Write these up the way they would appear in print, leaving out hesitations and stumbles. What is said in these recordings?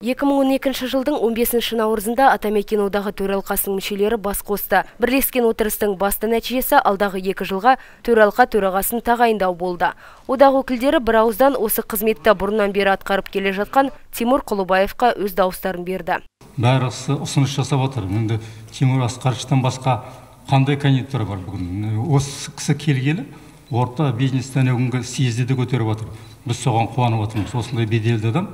2012 жылдың 15 наурызында Атамекен одағы төралқасының мүшелері бас қосты. Бірлескен отырыстың басты нәтижесі алдағы 2 жылға төралқа төрағасын тағайындау болды. Одақ өкілдері бір ауыздан осы қызметті бұрыннан бері атқарып келе жатқан Тимур Құлыбаевқа өз дауыстарын берді. Бәрі ұсыныс жасап отыр. Енді Тимур Асқаровичтан басқа қандай кандидаттар бар бүгін? Осы кісі келгелі орта бизнестен бүгінгі съезді де көтеріп отыр. Біз соған қуанып отырмыз. Осындай беделді адам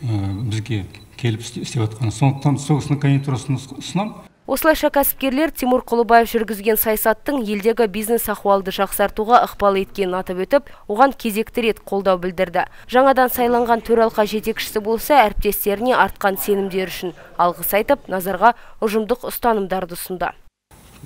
бізге келіп істеп жатқан. Сондықтан сол кісінің кандидатурасын ұсынамын. Осылайша кәсіпкерлер Тимур Құлыбаев жүргізген саясаттың елдегі бизнес ахуалды жақсартуға ықпал еткенін атап өтіп, оған кезекті рет қолдау білдірді. Жаңадан сайланған төралқа жетекшісі болса, әріптестеріне артқан сенімдері үшін алғыс айтып, назарға ұжымдық ұстанымдарды ұсынды.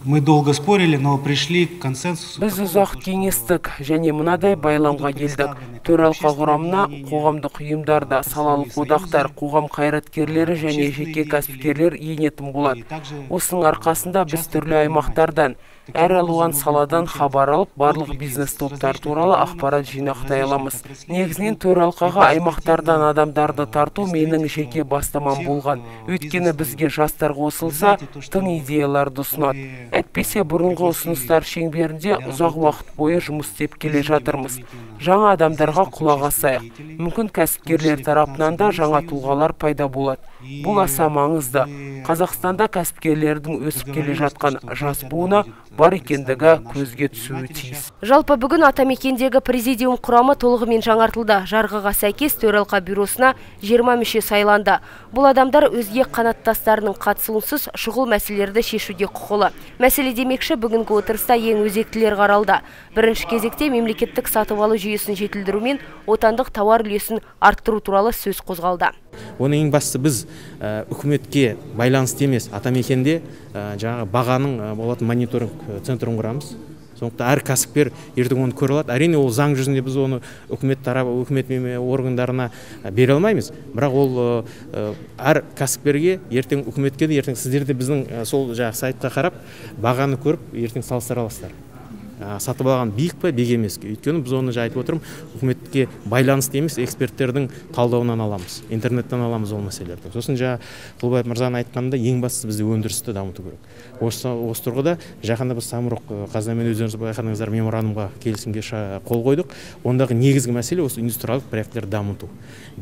Мы долго спорили, но пришли к консенсусу. Біз ұзақ кеңестік және мынадай байламға келдік. Төралқа құрамына қоғамдық ұйымдарда, салалық одақтар, қоғам қайраткерлері және жеке кәсіпкерлер енетін болады. Осының арқасында біз түрлі аймақтардан, әр алуан саладан хабар алып, барлық бизнес топтар туралы ақпарат жинақтай аламыз. Негізінен төралқаға аймақтардан адамдарды тарту менің жеке бастамам болған. Өйткені бізге жастар қосылса, тың идеяларды ұсынады. Әйтпесе бұрынғы ұсыныстар шеңберінде ұзақ уақыт бойы жұмыс істеп келе жатырмыз. Жаңа адамдарға құлақ асайық. Мүмкін кәсіпкерлер тарапынан да жаңа тұлғалар пайда болады. Бұл аса маңызды. Қазақстанда кәсіпкерлердің өсіп келе жатқан жас буыны бар екендігі көзге түсуі тиіс. Жалпы бүгін Атамекендегі президиум құрамы толығымен жаңартылды. Жарғыға сәйкес төралқа бюросына 20 мүше сайланды. Бұл адамдар өзге қанаттастарының қатысуынсыз шұғыл мәселелерді шешуге құқылы. Мәселе демекші, бүгінгі отырыста ең өзектілер қаралды. Бірінші кезекте мемлекеттік сатып алу жүйесін жетілдіру мен отандық тауар үлесін арттыру туралы сөз қозғалды. Оның ең бастысы біз үкіметке байланысты емес, Атамекенде жаңағы бағаның болатын мониторинг центрін құрамыз. Сондықтан әр кәсіпкер ертең оны көре алады. Әрине, ол заң жүзінде біз оны үкімет тарапы, үкімет органдарына бере алмаймыз. Бірақ ол әр кәсіпкерге ертең үкіметке де, ертең сіздер де біздің сол жаңағы сайтқа қарап, бағаны көріп, ертең салыстыра аласыздар. Сатып алған биік пе, биік емес пе? Өйткені біз оны жай айтып отырмын, үкіметке байланысты емес, эксперттердің талдауынан аламыз, интернеттен аламыз ол мәселелерді. Сосын жаңа Құлыбаев мырзаның айтқанында ең бастысы бізде өндірісті дамыту керек. Осы тұрғыда жақында біз Самұрық Қазынамен өздеріңіз байқадыңыздар меморандумға келісімге қол қойдық. Ондағы негізгі мәселе осы индустриалдық проектілерді дамыту.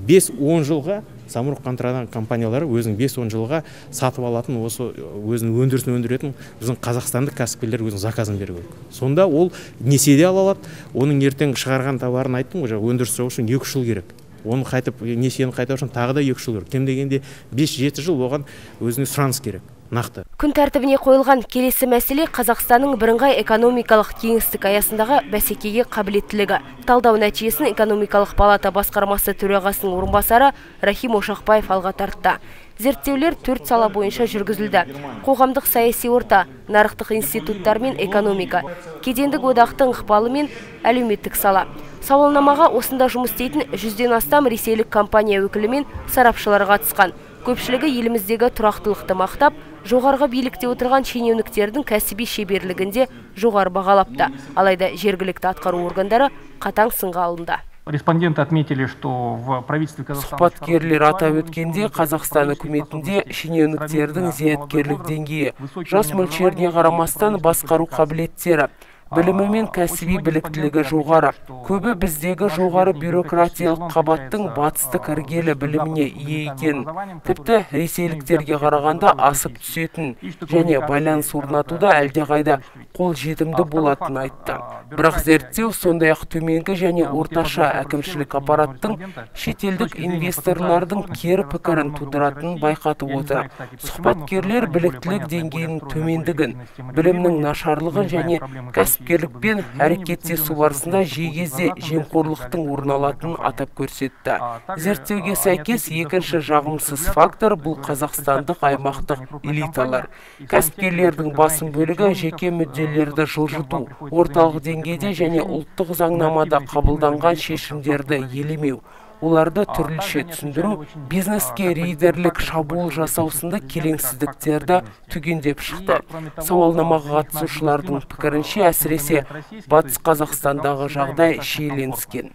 5-10 жылға Самұрық Қазына компаниялары өзінің 5-10 жылға сатып алатын, осы өзінің өндірісін өндіретін біздің қазақстандық кәсіпкерлер өзінің заказын беру керек. Сонда ол несие де ала алады, оның ертең шығарған товарын айттым ғой, өндіріс үшін 2 жыл керек. Оны қайтып, несиені қайтару үшін тағы да 2 жыл керек. Кем дегенде 5-7 жыл оған өзіне сұраныс керек. Нақты. Күн тәртібіне қойылған келесі мәселе Қазақстанның бірыңғай экономикалық кеңістік аясындағы бәсекеге қабілеттілігі. Талдау нәтижесін экономикалық палата басқармасы төрағасының орынбасары Рахим Ошақбаев алға тартты. Зерттеулер 4 сала бойынша жүргізілді. Қоғамдық саяси орта, нарықтық институттар мен экономика, кедендік одақтың ықпалы мен әлеуметтік сала. Сауалнамаға осында жұмыс істейтін 100-ден астам ресейлік компания өкілі мен сарапшылар қатысқан. Көпшілігі еліміздегі тұрақтылықты мақтап, жоғарғы билікте отырған шенеуніктердің кәсіби шеберлігінде жоғары бағалапты. Алайда жергілікті атқару органдары қатаң сынға алынды. Респонденты отметили, что в правительстве Казахстана... Сұхбаткерлер атап өткенде, Қазақстан үкіметінде шенеуніктердің зияткерлік деңгейі, жас мөлшеріне қарамастан басқару қабілеттері, білімі мен кәсіби біліктілігі жоғары. Көбі біздегі жоғары бюрократиялық қабаттың батыстық іргелі біліміне ие екен. Тіпті ресейліктерге қарағанда асып түсетін және байланыс орнатуда әлдеқайда қол жетімді болатынын айтты. Бірақ зерттеу сондай-ақ төменгі және орташа әкімшілік аппараттың шетелдік инвесторлардың кері пікірін тудыратынын байқатып отыр. Сұхбаткерлер біліктілік деңгейінің төмендігін, білімнің нашарлығын және кәсіпкерлікпен әрекеттесу барысында жиі кезде жемқорлықтың орын алатынын атап көрсетті. Зерттеуге сәйкес екінші жағымсыз фактор бұл қазақстандық аймақтық элиталар. Кәсіпкерлердің басым бөлігі жеке мүдделерді жылжыту, орталық деңгейде және ұлттық заңнамада қабылданған шешімдерді елемеу, оларды түрліше түсіндіру, бизнеске рейдерлік шабуыл жасау сынды келеңсіздіктерді түгендеп шықты. Сауалнамаға қатысушылардың пікірінше, әсіресе Батыс Қазақстандағы жағдай шиеленіскен.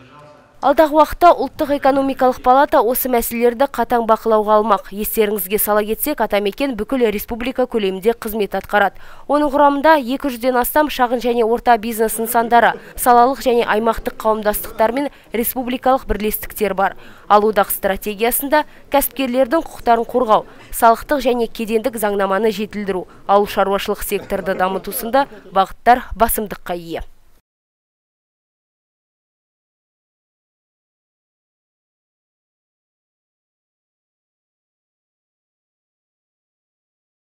Алдағы уақытта Ұлттық экономикалық палата осы мәселелерді қатаң бақылауға алмақ. Естеріңізге сала кетсек, Атамекен бүкіл республика көлемінде қызмет атқарады. Оның құрамында 200-ден астам шағын және орта бизнес нысандары, салалық және аймақтық қауымдастықтар мен республикалық бірлестіктер бар. Ал одақ стратегиясында кәсіпкерлердің құқықтарын қорғау, салықтық және кедендік заңнаманы жетілдіру, ауыл шаруашылық секторды дамыту сынды бағыттар басымдыққа ие.